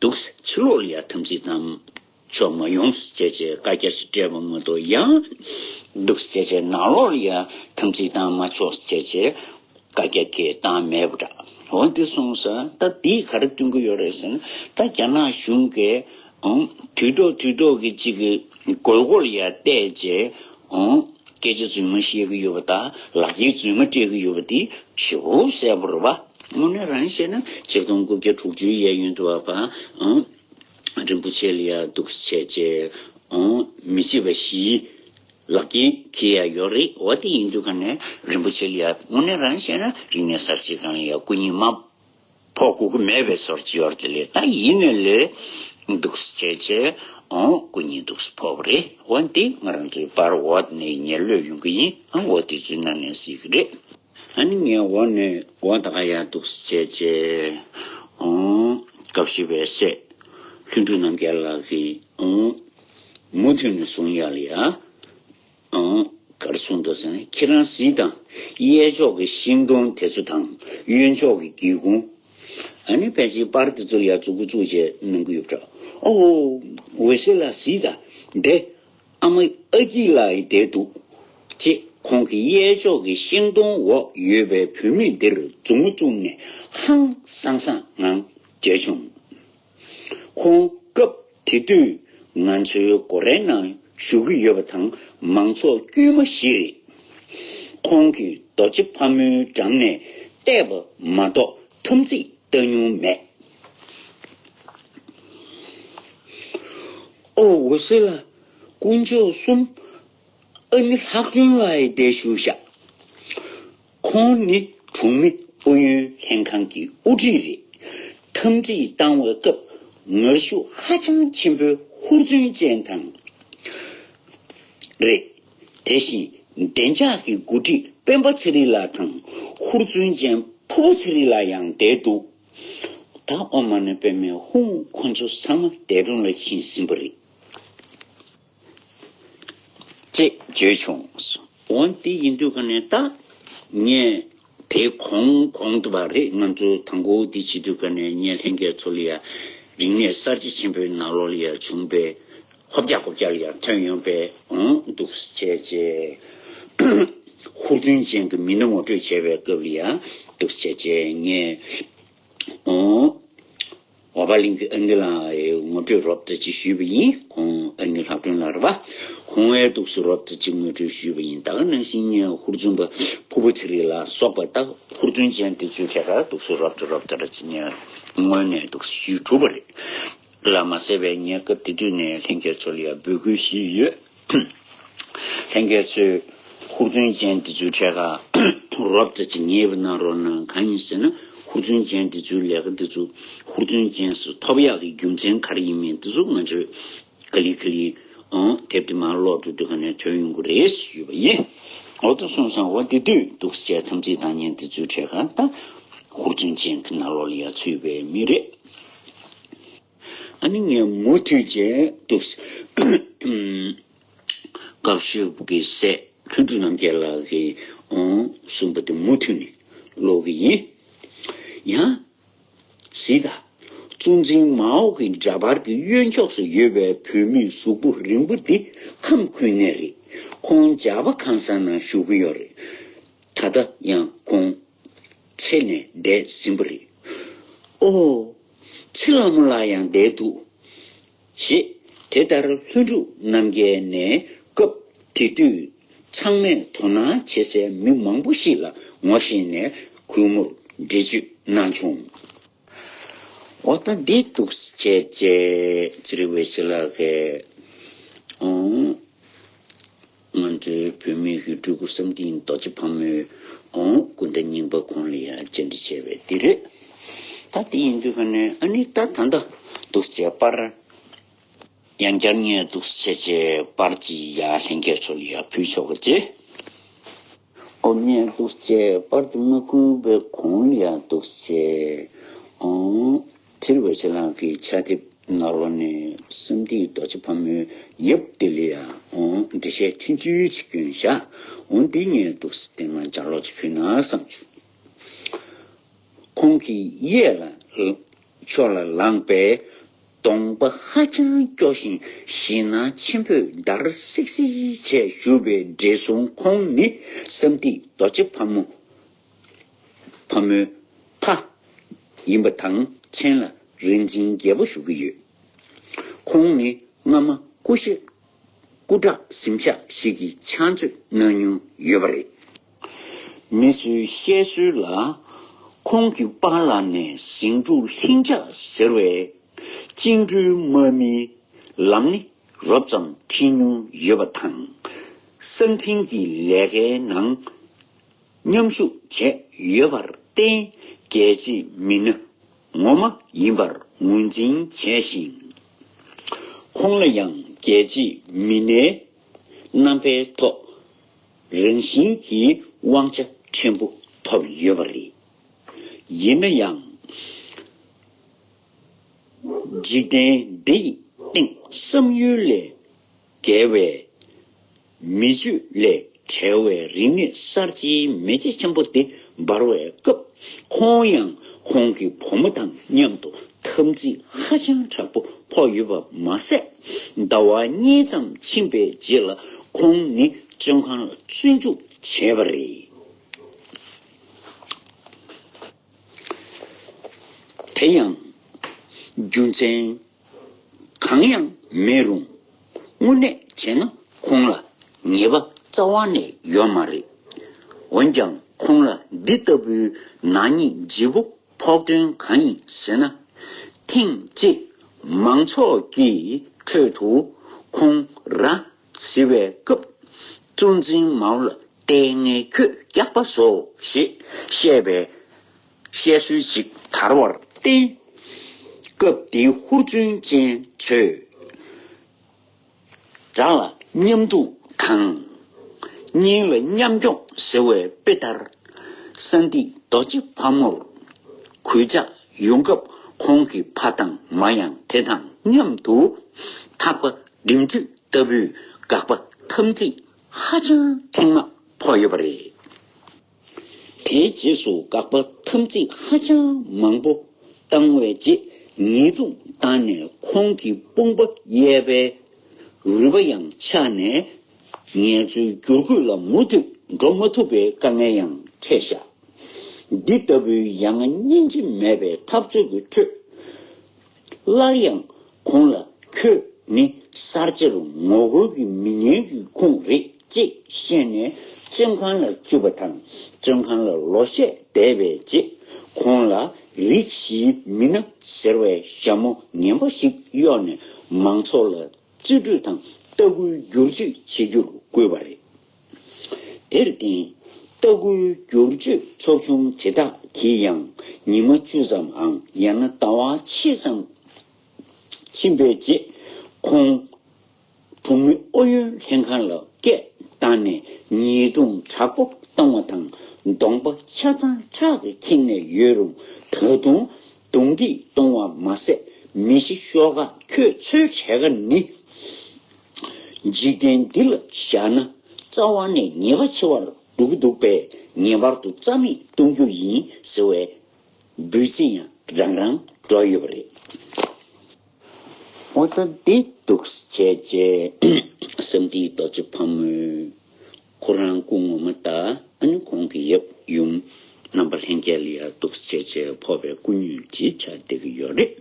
འདུག་སེ་ཕྱི་ལོགས་ལ་ཡ་འཐབ་འཛིང་བཏང་ཆོག་མ་ཡོང་ཟེར་བྱས་བྱས་བཀའ་རྒྱ་ཞིག་སྤྲད་པ་མ་གཏོགས་ཡང་འདུག་སེ་བྱས་བྱས་ནང་ལོགས་ལ་ཡ་འཐབ་འཛིང་བཏང་མ་ཆོག་ཟེར་བྱས་བྱས་བཀའ་རྒྱ་གིས་བཏང་མེད་པ་འདྲ། འོ་འདི་སོང་ཙང་ད་འདིས་ག་རེ་སྟོན་གྱི་ཡོད་རེད་ཟེར་ན་ད་རྒྱ་ནག་གཞུང་གིས་ཨང་དུས་ཐོག་དུས་ཐོག་གི་གཅིག་གི་དགོས་མཁོ་ལ་ཡ་བལྟས་བྱས་ཨང་སྐད་ཆ་རྫུན་མ་བཤད་ཀྱི་ཡོད་པ་དང་ལག་འཁྱེར་རྫུན་མ་སྤྲད་ཀྱི་ཡོད་པ་འདི་ཞེ་པོ་གསལ་པོ་རེད་པ། དངོས་གནས་རང་བཤད་ན་ཆིག་སྟོང་དགུ་བརྒྱ་དྲུག་ཅུའི་གཡས་གཡོན་དུ་བ་ཨང་རིན་པོ་ཆེ་ལ་ཡ་འདུག་སེ་བྱས་བྱས་ཨང་མི་བྱེད་པ་བཞི། ལག་འཁྱེར་འཁྱེར་ཡ་ཡོད་རེད། འོ་དེ་ཡིན་དུས་ག་ནས་རིན་པོ་ཆེ་ལ་ཡ་དངོས་གནས་རང་བཤད་ན་རིག་གནས་གསར་བརྗེ་སྒང་ལ་ཡ་སྐུ་ཉིད་མ་ཕོག་དགོས་ཀྱི་མེད་པའི་བཟོ་འདྲ་ཅིག་ཡོད་རེད་དེ་ལས་ད་ཡིན་ནའི་ལས་འདུག་སེ་བྱས་བྱས་ཨང་སྐུ་ཉིད་འདུག་སེ་ཕོག་པ་རེད། འོ་འདི་ང་རང་ཚོའི་པར་འོག་ནས་ཉེར་ལོས་ཡོང་གི་ཡིན། ཨང་འོ་དེ་ཚོའི་ནང་ནས་གཟིགས་ཀྱི་རེད། ཨ་ནི་ངས་འོག་ནས་འོག་ད་ག་ཡ་འདུག་སེ་བྱས་བྱས་ཨང་སྐབས་ཤིག་པའི་སྲས་ལྷུན་གྲུབ་རྣམ་རྒྱལ་ལགས་ཀྱིས་ཨང་མུ་མཐུད་ནས་གསུང་ཡ་ལ་ཡ། ཨང་། ག་རེ་གསུངས་འདུག་ཟེར་ན་ཁྱེད་རང་གཟིགས་དང་། གཡས་ཕྱོགས་ཀྱི་ཤིང་སྡོང་དེ་ཚོ་དང་གཡོན་ཕྱོགས་ཀྱི་སྒེའུ་ཁུང་། ཨ་ནི་ཕལ་ཆེར་པར་དེ་ཚོ་ལ་ཡ་མཛུབ་གུ་བཙུགས་བྱས་གནང་གི་ཡོད་པ་འདྲ། ཨོ་ཧོ། འོད་ཟེར་ལགས་གཟིགས་དང་། འདི་ཨ་མ་ཨ་སྐྱིད་ལགས་ཡི་དེ་འདུག་ཅེས་ཁོང་གིས་གཡས་ཕྱོགས་ཀྱི་ཤིང་སྡོང་འོག་ཡོད་པའི་བུད་མེད་འདིར་མཛུབ་མོ་བཙུགས་ནས་ཧང་སང་སང་ངང་མཇལ་བྱུང་། ཁོང་སྐབས་དེ་དུས་ང་ཚོའི་སྒོ་རའི་ནང་བཞུགས་ཀྱི་ཡོད་པ་དང་མང་ཚོགས་དཀྱུས་མ་ཞིག་རེད། ཁོང་གིས་རྡོ་རྗེ་ཕག་མོའི་འགྲམ་ནས་བལྟས་པ་མ་གཏོགས་འཐབ་འཛིང་བཏང་མྱོང་མེད། ཨོ་འོད་ཟེར་ལགས། དཀོན་མཆོག་གསུམ། ཨ་ནི་ལྷག་སྒྲོན་ལགས་ཡི་བསྡད་བཞུགས་ཤག་ཁོང་ནི་གྲོང་མི་ཨུ་ཡོན་ལྷན་ཁང་གི་དབུ་ཁྲིད་རེད། འཐབ་འཛིང་བཏང་བའི་སྐབས་ངར་ཤུགས་ཧ་ཅང་ཆེན་པོའི་ཧུར་བརྩོན་ཅན་དང་རེད། དེ་བཞིན་བདེ་འཇགས་ཀྱི་འགོ་ཁྲིད་ སྤེན་པ་ཚེ་རིང་ལགས་དང་ཧུར་བརྩོན་ཅན་ཕུར་བུ་ཚེ་རིང་ལགས་ཡང་བསྡད་འདུག་ད་ཨོཾ་མ་ཎི་པདྨེ་ཧཱུྃ། ཁོ་ཚོ་ཚང་མ་འདས་གྲོངས་ལ་ཕྱིན་ཟིན་པ་རེད། ཅེས་བརྗོད་བྱུང་། འོ་དེ་ཡིན་དུས་ཀ་ནས་ད་ངས་དེ་གོང་གོང་དུ་བ་རེད། ང་ཚོ་དང་པོ་དེ་བྱེད་དུས་ཀ་ནས་ངས་ལྷན་རྒྱས་ཚོ་ལ་ཡ་རིག་གནས་གསར་བརྗེ་ཆེན་པོའི་ནང་ལོགས་ལ་ཡ་བྱུང་པའི་ཧོབ་རྒྱག་ཧོབ་རྒྱག་ཡང་ཐོན་ཡོང་པའི་འོང་འདུག་སེ་བྱས་རྗེས། ཧུར་བརྩོན་ཅན་གྱི་མི་སྣ་ངོ་སྤྲོད་བྱས་པའི་སྐབས་ལ་ཡང་འདུག་སེ་བྱས་རྗེས་ངས་འོང་། འོ་བ་གླིང་གི་ཨ་ནེ་ལགས་ངོ་སྤྲོད་རོབ་ཙམ་ཅིག་ཞུས་པ་ཡིན། ཁོང་ཨ་ནེ་ལྷག་སྒྲོན་ལགས་རེད་པ། ཁོང་ཨེ་འདུག་སེ་རོབ་ཙམ་ཅིག་ངོ་སྤྲོད་ཞུས་པ་ཡིན། ད་ག་ནང་བཞིན་ངས་ཧུར་བརྩོན་པ་ཕུར་བུ་ཚེ་རིང་ལགས་སོགས་པ་ད་ཧུར་བརྩོན་ཅན་དེ་ཚོའི་གྲས་ཀ་འདུག་སེ་རོབ་ཙམ་རོབ་ཙམ་རེ་ཅིག་ངས་སྔོན་ནས་འདུག་སེ་ཞུས་གྲུབ་པ་རེད། ལ་མ་ཟད་པའི་ངས་སྐབས་དེ་དུས་ནས་ལྷན་རྒྱས་ཚོ་ལ་ཡང་འབོད་སྐུལ་ཞུས་ཡོད། ལྷན་རྒྱས་ཚོས་ཧུར་བརྩོན་ཅན་དེ་ཚོའི་གྲས་ཀ་རོབ་ཙམ་ཅིག་ངེས་པ་གནང་རོགས་གནང་། གང་ཡིན་ཟེར་ན་ཧུར་བརྩོན་ཅན་དེ་ཚོའི་ལས་ཀ་འདི་ཚོ་ཧུར་བརྩོན་ཅན་སུ་ཐོབ་ཡག་གི་རྒྱུ་མཚན་ག་རེ་ཡིན་མིན་དེ་ཚོ་ང་ཚོས་ག་ལེ་ག་ལེ་ཨང་དེབ་དེ་མར་ཀློག་འགྲོ་དུས་ག་ནས་ཐོན་ཡོང་གི་རེད་ཞུས་པ་ཡིན། འོ་ད་སོང་ཙང་འོ་དེ་དུས་འདུག་སེ་བྱས་དམ་ཚིག་བཏང་མཁན་དེ་ཚོའི་གྲས་ཀ་ད་ཧུར་བརྩོན་ཅན་གྱི་ནང་ལོགས་ལ་ཡང་ཚུད་པའི་མི་རེད། ཨ་ནི་ངས་མུ་མཐུད་བྱས་འདུག་སེ་དཀར་ཤོད་ཀྱི་སྲས་ལྷུན་གྲུབ་རྣམ་རྒྱལ་ལགས་ཀྱིས་འོང་གསུངས་པ་དེ་མུ་མཐུད་ནས་ཀློག་གི་ཡིན། ཡང་། གཟིགས་དང་། གཙོ་འཛིན་མའོ་གི་འདྲ་པར་གྱི་གཡོན་ཕྱོགས་སུ་ཡོད་པའི་བུད་མེད་གཟུགས་པོ་རིང་པོ་འདི་ཁམས་ཁུལ་ནས་རེད། ཁོང་ཇག་པ་ཁང་གསར་ནང་བཞུགས་ཀྱི་ཡོད་རེད། ད་ལྟ་ཡང་ཁོང་ཚེ་ནས་འདས་ཟིན་པ་རེད། ཨོ། ཚེ་ལྷ་མོ་ལགས་ཡང་བསྡད་འདུག་ཞེས་དེ་ལྟར་ལྷུན་གྲུབ་རྣམ་རྒྱལ་ནས་སྐབས་དེ་དུས་ཚང་མས་དོ་སྣང་བྱེད་སའི་མི་མང་པོ་ཞིག་ལ་ངོ་ཤེས་ནས་གུས་མོར་འགྲེལ་བརྗོད་གནང་བྱུང་། འོ་ད་འདི་འདུག་སེ་བྱས་རྗེས་ཚེ་རིང་འོད་ཟེར་ལགས་ཀྱིས་ཨང་། ང་ཚོའི་བོད་མི་ཡི་སྤྲུལ་སྐུ་བསམ་གཏན་རྡོ་རྗེ་ཕག་མོའི་ཨང་སྐུ་ཟླ་རྙིང་པ་ཁོང་ལ་ཡང་བཅར་འདྲི་བྱས་པའི་འདི་རེད། ད་དེ་ཡིན་དུས་ག་ནས་ཨ་ནི་ད་ད་ལྟ་འདུག་སེ་བྱས་པར་ཡང་བསྐྱར་ངས་འདུག་སེ་བྱས་བྱས་པར་ཅིག་ཡར་ལྷན་རྒྱས་ཚོ་ལ་ཡར་ཕུལ་ཆོག་གི་ཅེས། ཨོ་ངས་འདུག་སེ་བྱས་པར་དུ་མ་བསྐུར་བའི་གོང་ལ་ཡང་འདུག་སེ་བྱས་ཨང་། ཚེ་རིང་འོད་ཟེར་ལགས་ཀྱི་ཕྱག་དེབ་ནང་ལོགས་ནས་བསམ་གཏན་རྡོ་རྗེ་ཕག་མོའི་ཡབ་དེ་ལ་ཡང་འོང་འགྲེལ་བཤད་ཐུང་ཐུང་ཅིག་བསྐྱོན་བཞག་འོང་འདི་ངས་འདུག་སེ་དེ་མ་ལྗགས་ཀློག་ཅིག་ཕུལ་ན་བསམ་བྱུང་། ཁོང་གི་གཡས་ལ་ཕྱོགས་ལ་ལངས་པའི་གདོང་པ་ཧ་ཅང་སྐྱོ་ཞིང་ཞེད་སྣང་ཆེན་པོས་འདར་སིག་སིག་བྱས་བཞུགས་པའི་བགྲེས་སོང་ཁོང་ནི་བསམ་གཏན་རྡོ་རྗེ་ཕག་མོ་ཕག་མོའི་ཕ་ཡིན་པ་དང་མཚན་ལ་རིག་འཛིན་རྒྱལ་པོ་ཞུ་གི་ཡོད། ཁོང་ནི་སྔ་མ་སྐུ་ཞབས་སྐུ་དྲག་གཟིམ་ཤག་ཞིག་གི་ཕྱག་མཛོད་གནང་མྱོང་ཡོད་པ་རེད། མི་ཚོའི་བཤད་སྲོལ་ལ་ཁོང་གི་པཱ་ལགས་ནས་ཟིང་འཁྲུག་ལྷིང་འཇགས་ཟེར་བའི་བཅིངས་འགྲོལ་དམག་མིའི་ལམ་སྣེ་རོབ་ཙམ་ཁྲིད་མྱོང་ཡོད་པ་དང་། གསང་འཕྲིན་གྱི་ལས་ཀའི་ནང་མཉམ་ཞུགས་བྱས་ཡོད་པར་བརྟེན་རྒྱལ་གཅེས་མི་སྣ་ངོ་མ་ཡིན་པར་ངོས་འཛིན་བྱས་ཤིང་། ཁོང་ལ་ཡང་རྒྱལ་གཅེས་མི་སྣའི་རྣམ་པའི་ཐོག་རང་བཞིན་གྱིས་དབང་ཆ་ཕྲན་བུ་ཐོབ་ཡོད་པ་རེད། ཡིན་ན་ཡང་། འཇིག་རྟེན་འདི་ཡི་སྟེང་བསམ་ཡུལ་ལས་བརྒལ་བའི་མི་སྤྱོད་ལས་བྲལ་བའི་རིག་གནས་གསར་བརྗེའི་མེ་ལྕེ་ཆེན་པོ་དེ་འབར་བའི་སྐབས་ཁོང་ཡང་ཁོང་གི་བུ་མོ་དང་མཉམ་དུ་འཐབ་འཛིང་ཧ་ཅང་དྲག་པོ་ཕོག་ཡོད་པ་མ་ཟད། ཟླ་བ་གཉིས་ཙམ་ཕྱིན་པའི་རྗེས་ལ་ཁོང་ནི་བཙོན་ཁང་ལ་བཙོན་འཇུག་བྱས་པ་རེད། དེ་ཡང་རྒྱུ་མཚན་གང་ཡང་མེད་རུང་དངོས་གནས་བྱས་ན་ཁོང་ལ་ཉེས་པ་རྩ་བ་ནས་ཡོད་མ་རེད། འོན་ཀྱང་ཁོང་ལ་འདི་ལྟ་བུའི་ནག་ཉེས་ལྗིད་པོ་ཕོག་དོན་གང་ཡིན་ཟེར་ན། ཐེངས་གཅིག་མང་ཚོགས་ཀྱི་ཁྲོད་དུ་ཁོང་ར་བཟི་བའི་སྐབས་གཙོ་འཛིན་མའོ་ལ་ལྟས་ངན་ཁྱོད་སྐྱག་པ་བཟོ་ཞེས་བཤད་པའི་བཤད་སྲོལ་ཞིག་དར་བར་བརྟེན། སྐབས་དེའི་ཧུར་བརྩོན་ཅན་ཚོས་དགྲ་ལ་མཉམ་འདུག་དང་ སྙིང་ལ་མཉམ་སྐྱོང་ཟེར་བའི་དཔེ་ལྟར། གསང་འདུས་རྡོ་རྗེ་ཕག་མོར་གུས་ཕྱག་ཡོང་སྐབས་ཁོང་གི་ཕ་དང་མ་ཡང་དེ་དང་མཉམ་དུ་ཐག་པ་རིམ་བགྲོད་ལྟ་བུའི་དགག་པ་དམ་ཚིག་ཧ་ཅང་ཐེངས་མང་ཕོག་ཡོད་པ་རེད། དེའི་རྗེས་སུ་དགག་པ་དམ་ཚིག་ཧ་ཅང་མང་པོ་བཏང་བའི་རྗེས་ཉེས་རྡུང་བཏང་ནས་ཁོང་གི་དཔུང་པ་གཡས་པའི་རུས་པ་ཡང་ཆག་ནས་ངལ་རྩོལ་བསྒྱུར་བཀོད་ལ་མུ་མཐུད་འགྲོ་མ་ཐུབ་པའི་དཀའ་ངལ་ཡང་འཕྲད་བཞག་འདི་ལྟ་བུའི་ཡ་ང་སྙིང་རྗེ་མེད་པའི་འཐབ་རྩོད་ཀྱི་ཁྲོད། སླར་ཡང་ཁོང་ལ་ཁྱོད་ནི་གསར་བརྗེར་ངོ་རྒོལ་གྱི་མི་ངན་གྱི་ཁུངས་རེད་ཅེས་བཤད་ནས་བཙོན་ཁང་ལ་བཅུག་པ་དང་བཙོན་ཁང་ལ་ལོག་བཤད་བསྡད་པའི་རྗེས་ཁོང་ལ་རིགས་བཞིའི་མི་སྣ་ཟེར་བའི་ཞྭ་མོ་ངན་པ་ཞིག་གཡོགས་ནས་མང་ཚོགས་ལ་རྩིས་སྤྲོད་དང་ལྟ་སྐུལ་བསྒྱུར་བཅོས་བྱེད་རྒྱུར་བསྐུལ་བ་རེད། དེར་བརྟེན་ལྟ་སྐུལ་བསྒྱུར་བཅོས་ཚོགས་ཆུང་དེ་དག་གིས་ཡང་ཉི་མ་བཅུ་ཙམ་ཨང་ཡང་ན་ཟླ་བ་ཕྱེད་ཙམ་ཕྱིན་པའི་རྗེས་ཁོང་གྲོང་མི་ཨུ་ཡོན་ལྷན་ཁང་ལ་སྐད་བཏང་ནས་ཉེས་རྡུང་དྲག་པོ་བཏང་བ་དང་གདོང་པ་ཆ་ཚང་ཁྲག་གིས་ཁེངས་ནས་ཡོད་རུང་ད་དུང་རྡུང་རྡེག་གཏོང་བ་མ་ཟད་མི་ཤི་ཤོག་ཁ་ཁྱོད་ཚོའི་གྲས་ཀ་ནི། འཇིག་རྟེན་འདི་ལ་བཞག་ན་རྩ་བ་ནས་ཉེས་པ་ཆེ་བར་འགྲོ་གི་འདུག་པས་ངེས་པར་དུ་རྩ་མེད་གཏོང་རྒྱུ་ཡིན་ཟེར་བའི་འབོད་ཚིག་ཡང་རང་རང་སྒྲོག་ཡོད་པ་རེད། འོ་ད་འདི་འདུག་བྱས་རྗེས་གསང་འདུས་རྡོ་རྗེ་ཕག་མོས་ཁོ་རང་སྐུ་ངོ་མ་ད་ཨ་ནི་ཁོང་གི་ཡབ་ཡུམ་རྣམ་པ་ལྷན་རྒྱས་ལ་ཡ་འདུག་བྱས་རྗེས་ཕོག་པའི་སྐུ་ཉིད་ཅིག་ཆགས་བསྡད་ཀྱི་ཡོད་རེད།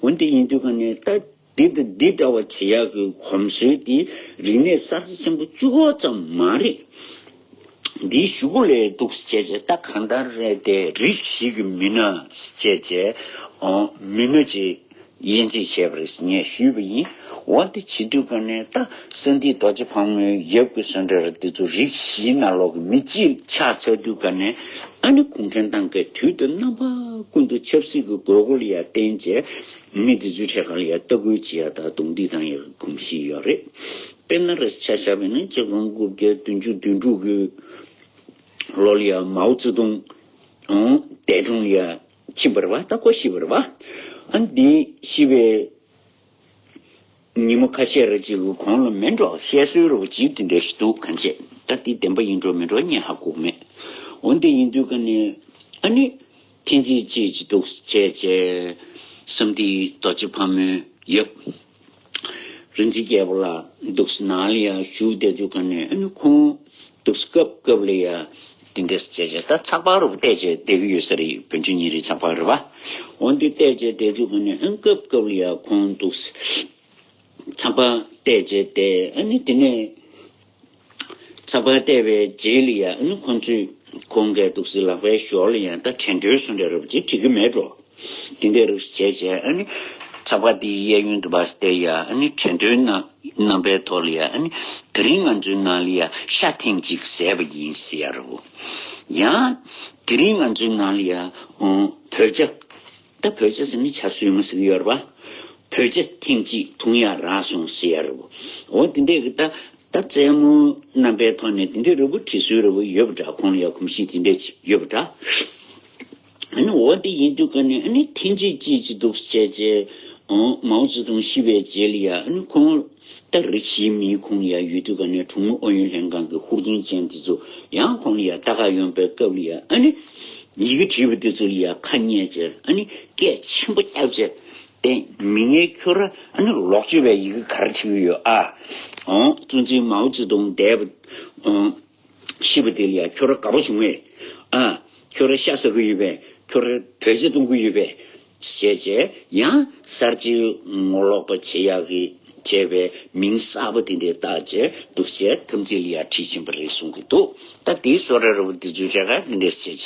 འོན་ཏེ་ཡིན་དུས་ཀ་ནས་ད། འདི་དང་འདི་འདྲ་བ་བྱེད་ཡག་གི་གོམས་སྲོལ་དེ་རིག་གནས་གསར་བརྗེ་ཆེན་པོ་བཅུ་གོ་ཙམ་མ་རེད། འདིའི་གཞུག་གུ་ལས་འདུག་སེ་བྱས་བྱས་ད་གང་ལྟར་རེད་དེ་རིགས་ཤིག་གི་མི་སྣ་བྱས་བྱས་ཨོ་མི་སྣ་ཅིག་དབྱེ་འབྱེད་བྱས་པ་རེད་ངས་ཞུས་པ་ཡིན། འོ་དེ་བྱེད་དུས་ག་ནས་ད་གསང་འདུས་རྡོ་རྗེ་ཕག་མོའི་ཡབ་ཀྱི་བཟོ་འདྲ་རེད་དེ་ཚོ་རིགས་ཤིག་ནང་ལོགས་ཀྱི་མི་གཅིག་ཆགས་ཚར་དུས་ག་ནས་ཨ་ནི་གུང་ཁྲན་ཏང་གིས་དུས་དང་རྣམ་པ་ཀུན་ཏུ་ཆབ་སྲིད་ཀྱི་དགོས་མཁོ་ལ་ཡང་བརྟེན་བྱས། མི་དེ་ཚོའི་གྲས་ཁ་ལ་ཡང་ལྟ་སྐུལ་བྱེད་ཡ་དང་རྡུང་རྡེག་བཏང་ཡ་གི་གོམས་གཤིས་ཡོད་རེད། དཔེར་ན་རེ་ཆ་བཞག་པ་ཡིན་ན་ཆིག་སྟོང་དགུ་བརྒྱ་བདུན་ཅུ་དོན་དྲུག་གི་ལོ་ལ་ཡང་མའོ་ཙེ་ཏུང་འདས་གྲོངས་ལ་ཡང་ཕྱིན་པ་རེད་བ། ད་ཁོ་ཤི་བ་རེད་བ། ཨ་འདི་ཤི་བའི་ཉིན་མོ་ཁ་ཤས་རེ་ཅིག་གི་གོང་ལ་མེད་འགྲོ་བཤད་སྲོལ་རེ་བ་ཅིག་དེ་འདྲ་ཞིག་འདུག་གང་བྱེད་ད་འདི་བདེན་པ་ཡིན་འགྲོ་མིན་འགྲོ་ངས་ཧ་གོ་མེད། འོན་ཏེ་ཡིན་དུས་ཀ་ནས་ཨ་ནི། ཐེངས་གཅིག་གཅིག་གཅིག་འདུག་བྱས་བྱས་གསང་འདུས་རྡོ་རྗེ་ཕག་མོའི་ཡབ་རིག་འཛིན་རྒྱལ་པོ་ལགས་འདུག་ནང་ལ་ཡང་བཞུགས་བསྡད་དུས་ག་ནས་ཨ་ནི་ཁོང་འདུག་སྐབས་སྐབས་ལ་ཡང་དེ་འདྲས་བྱས་བྱས་ད་ཚགས་པར་རུ་བལྟས་བྱས་བསྡད་ཀྱི་ཡོད་ས་རེད། བོད་ཆུ་ཉིན་རེའི་ཚགས་པར་རེད་བ། འོན་ཏེ་བལྟས་བྱས་བསྡད་དུས་ག་ནས་ཨ་ནི་སྐབས་སྐབས་ལ་ཡང་ཁོང་འདུག་ཚགས་པར་བལྟས་བྱས་བསྡད་ཨ་ནི་དེ་ནས། ཚགས་པར་བལྟས་པའི་རྗེས་ལ་ཡང་ཨ་ནི་ཁོང་ཚོས་ཁོང་གི་འདུག་སེ་ལག་པའི་ཞོར་ལ་ཡང་ད་དྲན་རྟེན་བཟོ་འདྲ་རབ་ཅིག་བྲི་གི་མེད་འགྲོ། དེ་འདྲ་རུ་བྱས་བྱས་ཨ་ནི་ཚགས་པར་དེའི་གཡས་གཡོན་དུ་བ་སྟེ་ཡ་ཨ་ནི་དྲན་རྟེན་རྣམ་པའི་ཐོག་ལ་ཡ་ཨ་ནི་དེ་རིང་ང་ཚོའི་ནང་ལ་ཡ་ཤ་ཐེངས་གཅིག་བཟས་པ་ཡིན་ཟེར་ཡ་རུ། ཡང་དེ་རིང་ང་ཚོའི་ནང་ལ་ཡ་བོད་ཇ། ད་བོད་ཇ་ཟེར་ནི་ཆབ་སྲིད་མ་ཟེར་གི་ཡོད་རེད་པ། བོད་ཇ་ཐེངས་གཅིག་འཐུང་ཡ་རག་སོང་ཟེར་ཡ་རེད་པ། འོ་དེ་འདྲས་གི་ད་ད་རྩེད་མོ་རྣམ་པའི་ཐོག་ནས་དེ་འདྲས་རེད་པ། བྲིས་སྲོལ་རེད་པ་ཡོད་པ་འདྲ། ཁོང་ལ་ཡ་གོམས་གཤིས་དེ་འདྲས་ཅིག་ཡོད་པ་འདྲ། ཨ་ནི་འོ་དེ་ཡིན་དུས་ག་ནས་ཨ་ནི་ཐེངས་གཅིག་གཅིག་ཅིག་འདུག་བྱས་བྱས་ཨོ་མའོ་ཙེ་ཏུང་ཤི་བའི་རྗེས་ལ་ཡ་ཨ་ནི་ཁོང་ད་རིགས་ཞིག་མིའི་ཁོང་ལ་ཡ་ཡོད་དུས་ག་ནས་གྲོང་མི་ཨུ་ཡོན་ལྷན་ཁང་གི་ཧུར་བརྩོན་ཅན་དེ་ཚོ་ཡང་ཁོང་ལ་ཡ་ལྟ་ག་ཡོང་པའི་སྐབས་ལ་ཡ་ཨ་ནི། ཡི་གེ་བྲིས་པ་དེ་ཚོ་ལ་ཡ་ཁ་ཉན་བྱས་ཨ་ནི་སྐད་ཆེན་པོ་བརྒྱབ་བྱས་བསྟན་མི་ངན་ཁྱོད་ར་ཨ་ནི་ལོག་སྤྱོད་པའི་ཡི་གེ་ག་རེ་བྲིས་ཀྱི་ཡོད་ཨ། ཨོ་གཙོ་འཛིན་མའོ་ཙེ་ཏུང་འདས་པ་ཨོ་ཤི་བ་དེ་ལ་ཡ་ཁྱོད་ར་དགའ་པོ་བྱུང་བས་ཨ། ཁྱོད་ར་ཤ་ཟ་གི་ཡོད་པས། ཁྱོད་ར་བོད་ཇ་འཐུང་གི་ཡོད་པས་ཟེར་བྱས་ཡང་གསར་བརྗེའི་ངོ་ལོག་པ་བྱེད་ཡག་གི་བྱས་པའི་མིང་གསར་པ་དེ་འདྲས་བཏགས་བྱས་འདུག་བྱས་དམ་ཚིག་ལ་ཡ་ཁྲིད་བཞིན་པ་རེད་གསུང་གི་འདུག་ད་དེའི་བཟོ་འདྲ་རུ་དེ་ཚོའི་གྲས་ཁ་འདི་འདྲས་བྱས་བྱས་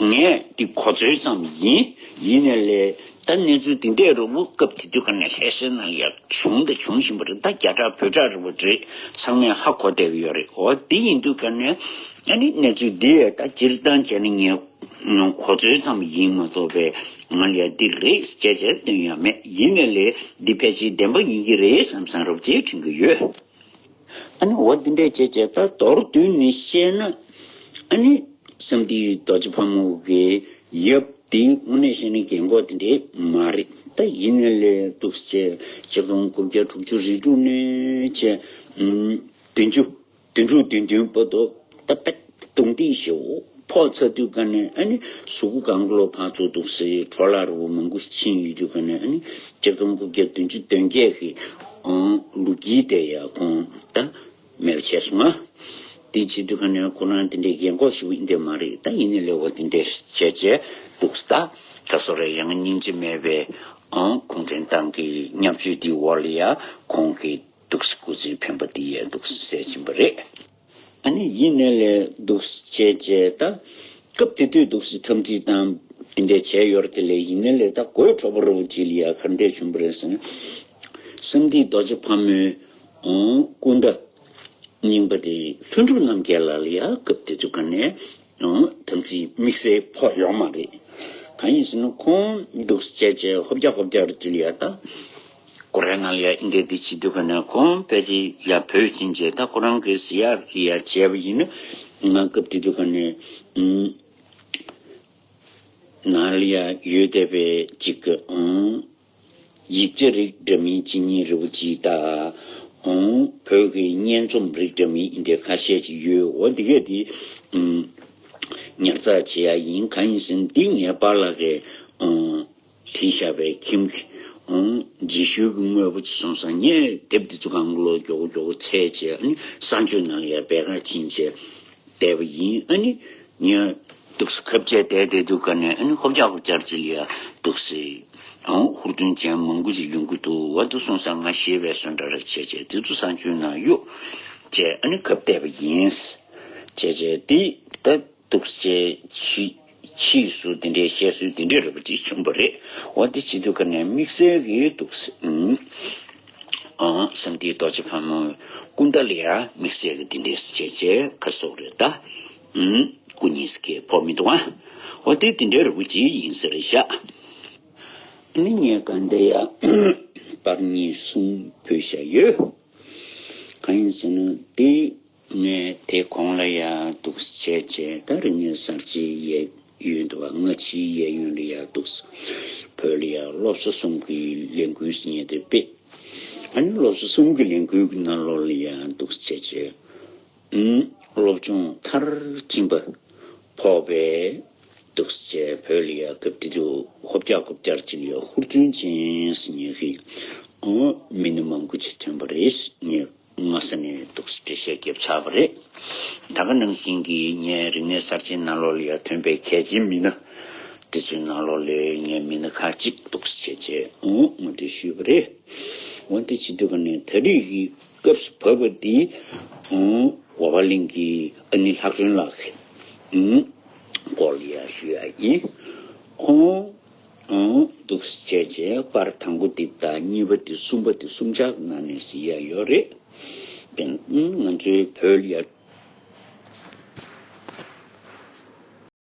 ད། ངས་འདི་གོ་ཚོད་ཙམ་ཡིན། ཡིན་ནའི་ལས་ད་གནས་ཚུལ་འདི་འདྲས་རུ་སྐབས་དེ་དུས་ཀ་ནས་ལྷ་སའི་ནང་ལ་ཡ་བྱུང་དང་འབྱུང་བཞིན་པ་རེད། ད་རྒྱ་གྲགས་བོད་གྲགས་རུ་རེད། ཚང་མས་ཧ་གོ་བསྡད་ཀྱི་ཡོད་རེད། འོ་དེ་ཡིན་དུས་ཀ་ནས་ཨ་ནི་གནས་ཚུལ་འདི་ཡ་ད་སྤྱིར་བཏང་བྱས་ན་ངས་གོ་ཚོད་ཙམ་ཡིན་མ་གཏོགས་པའི་ང་ལ་ཡ་འདི་རེད་སྐད་ཆ་སྟོན་ཡ་མེད། ཡིན་ནའི་ལས་འདི་ཕལ་ཆེར་བདེན་པ་ཡིན་གྱི་རེད་བསམ་བསམ་རུ་ཅིག་དྲན་གྱི་ཡོད། ཨ་ནི་འོ་འདི་འདྲས་བྱས་བྱས་ད་མདོར་བསྡུས་ནས་བཤད་ན། ཨ་ནི་བསམ་འདི་རྡོ་རྗེ་ཕག་མོ་གི་ཡབ་དེ་དངོས་གནས་བཤད་ན་རྒན་གོག་དེ་འདྲས་མ་རེད། ད་ཡིན་ནའི་ལས་འདུག་སེ་བྱས་ཆིག་སྟོང་དགུ་བརྒྱ་དྲུག་ཅུ་རེ་དྲུག་ནས་བྱས། ཨུམ། བདུན་ཅུ། དོན་གྲུབ་བདུན་བདུན་བར་དུ་ད་དཔེ་རྡུང་རྡེག་ཞེ་པོ་ཕོག་ཚར་དུས་ག་ནས། ཨ་ནི་གཟུགས་པོ་གང་ག་ལོ་ཕར་ཚུར་འདུག་སེ་འཕྲོ་བརླག་རུ་མང་པོ་ཕྱིན་ཡོད་དུས་ག་ནས། ཨ་ནི་ཆིག་སྟོང་དགུ་བརྒྱ་བདུན་ཅུ་དོན་བརྒྱད་ཀྱི་ཨང་ལོ་དཀྱིལ་དེ་ཡ་ཁོང་ད་མེད་པ་བྱས་སོང་ང་། དེ་བྱེད་དུས་ག་ནས་ཁོ་རང་དེ་འདྲའི་རྒན་གོག་ཞེ་པོ་ཡིན་དེ་མ་རེད། ད་ཡིན་ནའི་ལས་འོ་དེ་འདྲས་བྱས་བྱས་འདུག་སེ་ད་ད་གཟོད་རེ་ཡང་སྙིང་རྗེ་མེད་པའི་ཨང་གུང་ཁྲན་ཏང་གི་མཉམ་སྤྱོད་དེའི་འོག་ལ་ཡ་ཁོང་གི་འདུག་སེ་སྐུ་ཚེ་འཕེན་པ་དེ་ཡང་འདུག་སེ་ཟེར་བཞིན་པ་རེད། ཨ་ནི་ཡིན་ནའི་ལས་འདུག་སེ་བྱས་བྱས་ད་སྐབས་དེ་དུས་འདུག་སེ་འཐབ་འཛིང་དང་དེ་འདྲས་བྱས་ཡོད་རེད་དེ་ལས། ཡིན་ནའི་ལས་ད་དགོད་བྲོ་པོ་རུ་ཅིག་ལ་ཡ་ག་འདྲས་བྱུང་བ་རེད་ཟེར་ན། བསམ་འདི་རྡོ་རྗེ་ཕག་མོའི་ཨང་སྐུ་ཟླ་རྙིང་པ་དེ་ལྷུན་གྲུབ་རྣམ་རྒྱལ་ལགས་ལ་ཡ་སྐབས་དེ་དུས་ག་ནས་ཨང་དམ་ཚིག་དམིགས་བསལ་ཕོག་ཡོད་མ་རེད། གང་ཡིན་ཟེར་ན་ཁོང་འདུག་སེ་བྱས་བྱས་ཧོབ་རྒྱག་ཧོབ་རྒྱག་རུ་ཅིག་ལ་ཡ་ད། ཀོ་རེ་ནང་ལ་ཡ་ཨིན་སྐད་འདི་བྱེད་དུས་ག་ནས་ཁོང་ཕལ་ཆེར་ཡ་བོད་ཕྱིན་བྱས་ད་ཁོ་རང་གི་ཟི་ཡར་ཡ་བྱས་པ་ཡིན་ན། ང་སྐབས་དེ་དུས་ག་ནས་ཨུམ་ནང་ལ་ཡ་ཡོད་བསྡད་པའི་ཅིག་གི་ཨང་ཡིག་ཆ་རིགས་འདྲ་མིན་གཅིག་གཉིས་རེ་བོ་ཅིག་དང་། ཨང་བོད་ཀྱི་སྙན་རྩོམ་རིགས་འདྲ་མིན་ཨིན་དེ་ཁ་ཤས་ཅིག་ཡོད། འོ་འདི་གས་འདི་ཨུམ་ཉར་ཚགས་བྱེད་ཡ་ཡིན། གང་ཡིན་ཟེར་ན་འདི་ངའི་པཱ་ལགས་ཀྱིས་ཨང་བྲིས་བཞག་པའི་ཁྱིམ་གྱི་ཨང་རྗེས་ཤུལ་གྱི་དངོས་པོ་ཅིག་སོང་ཙང་། ངས་དེབ་འདི་ཚོ་གང་ག་ལོ་མགྱོགས་པོ་མགྱོགས་པོ་འཚོལ་བྱས། ཨ་ནི་གསང་སྤྱོད་ནང་ལ་ཡ་སྦས་ཁ་ཕྱིན་བྱས་བསྡད་པ་ཡིན། ཨ་ནི་ངས་འདུག་སེ་ཁ་བཅད་བསྡད་བསྡད་དུས་ག་ནས། ཨ་ནི་ཧོབ་རྒྱག་ཧོབ་རྒྱག་ཅིག་ལ་ཡ་འདུག་སེ་ཨང་ཧུར་བརྩོན་ཅན་མང་པོ་ཅིག་ཡོང་གི་འདུག་བ། འདུག་སོང་ཙང་ང་ཤེས་པའི་བཟོ་འདྲ་རེ་བྱས་བྱས་དེ་ཚོ་གསང་སྤྱོད་ནང་གཡུགས་བྱས། ཨ་ནི་ཁ་བསྡད་པ་ཡིན། བྱས་བྱས་དེ་ད་འདུག་སེ་ཕྱིས་ཕྱིས་སུ་དེ་འདྲའི་བཤད་སྲོལ་དེ་འདྲའི་རེ་བ་ཅིག་བྱུང་བ་རེད། འོ་དེ་བྱེད་དུས་ག་ནས་དམིགས་བསལ་གྱི་འདུག་སེ་ཨང་བསམ་འདི་རྡོ་རྗེ་ཕག་མོའི་སྐུ་ཟླ་ལ་ཡ་དམིགས་བསལ་གྱི་དེ་འདྲས་བྱས་བྱས་ག་སོགས་རེད་ད། ཨུམ་སྐུ་གཉིས་ཀྱི་ཕོག་མི་འདུག་ཨ། འོ་དེ་དེ་འདྲའི་རེ་བ་ཅིག་ཡིན་ཟེར་བཞག་ཨ་ནི་ངས་ག་འདི་ཡ་པར་གཉིས་གསུམ་ཕུལ་བཞག་ཡོད། གང་ཡིན་ཟེར་ན་དེ་ངས་དེ་གོང་ལ་ཡ་འདུག་སེ་བྱས་བྱས་ད་རིག་གནས་གསར་བརྗེའི་གཡས་གཡོན་དུ་བ་སྔ་ཕྱིའི་གཡས་གཡོན་ལ་ཡ་འདུག་སེ་བོད་ལ་ཡ་སློབ་གསོ་གསུམ་གྱི་ལས་འགུལ་ཟེར་མཁན་དེ་སྤེལ། ཨ་ནི་སློབ་གསོ་གསུམ་གྱི་ལས་འགུལ་གྱི་ནང་ལོགས་ལ་ཡ་འདུག་སེ་བྱས་བྱས། ཨུམ། སློབ་སྦྱོང་མཐར་ཕྱིན་པ་ཕོག་པའི་འདུག་སེ་བྱས་བོད་ལ་ཡ་སྐབས་དེ་དུས་ཧོབ་རྒྱག་ཧོབ་རྒྱག་ཅིག་ལ་ཡ་ཧུར་བརྩོན་ཅན་ཟེར་མཁན་གྱི་ཨང་མི་སྣ་མང་པོ་ཅིག་ཐོན་པ་རེད། ངས་སྔ་ས་ནས་འདུག་སེ་འགྲེལ་བཤད་བརྒྱབ་ཚར་བ་རེད། ད་ག་ནང་བཞིན་གྱི་ངའི་རིག་གནས་གསར་བརྗེའི་ནང་ལོགས་ལ་ཡ་ཐོན་པའི་གལ་ཆེའི་མི་སྣ་དེ་ཚོའི་ནང་ལོགས་ལ་ངས་མི་སྣ་ཁག་ཅིག་འདུག་སེ་བྱས་བྱས་ཨང་ངོ་སྤྲོད་ཞུས་པ་རེད། འོ་དེ་བྱེད་དུས་ག་ནས་ད་རེས་ཀྱི་སྐབས་སུ་བབས་པ་འདི་ཨང་ཝ་བ་གླིང་གི་ཨ་ནི་ལྷག་སྒྲོན་ལགས་ཀྱི་ཨང་སྐོར་ལ་ཡ་ཞུ་ཡ་ཡིན། ཁོང་ཨང་འདུག་སེ་བྱས་བྱས་པར་དང་པོ་འདི་དང་གཉིས་པ་འདི་གསུམ་པ་འདི་གསུམ་ཆར་ནང་ནས་གཟིགས་ཡ་ཡོད་རེད། དེ་ང་ཚོའི་བོད་ལ་ཡ་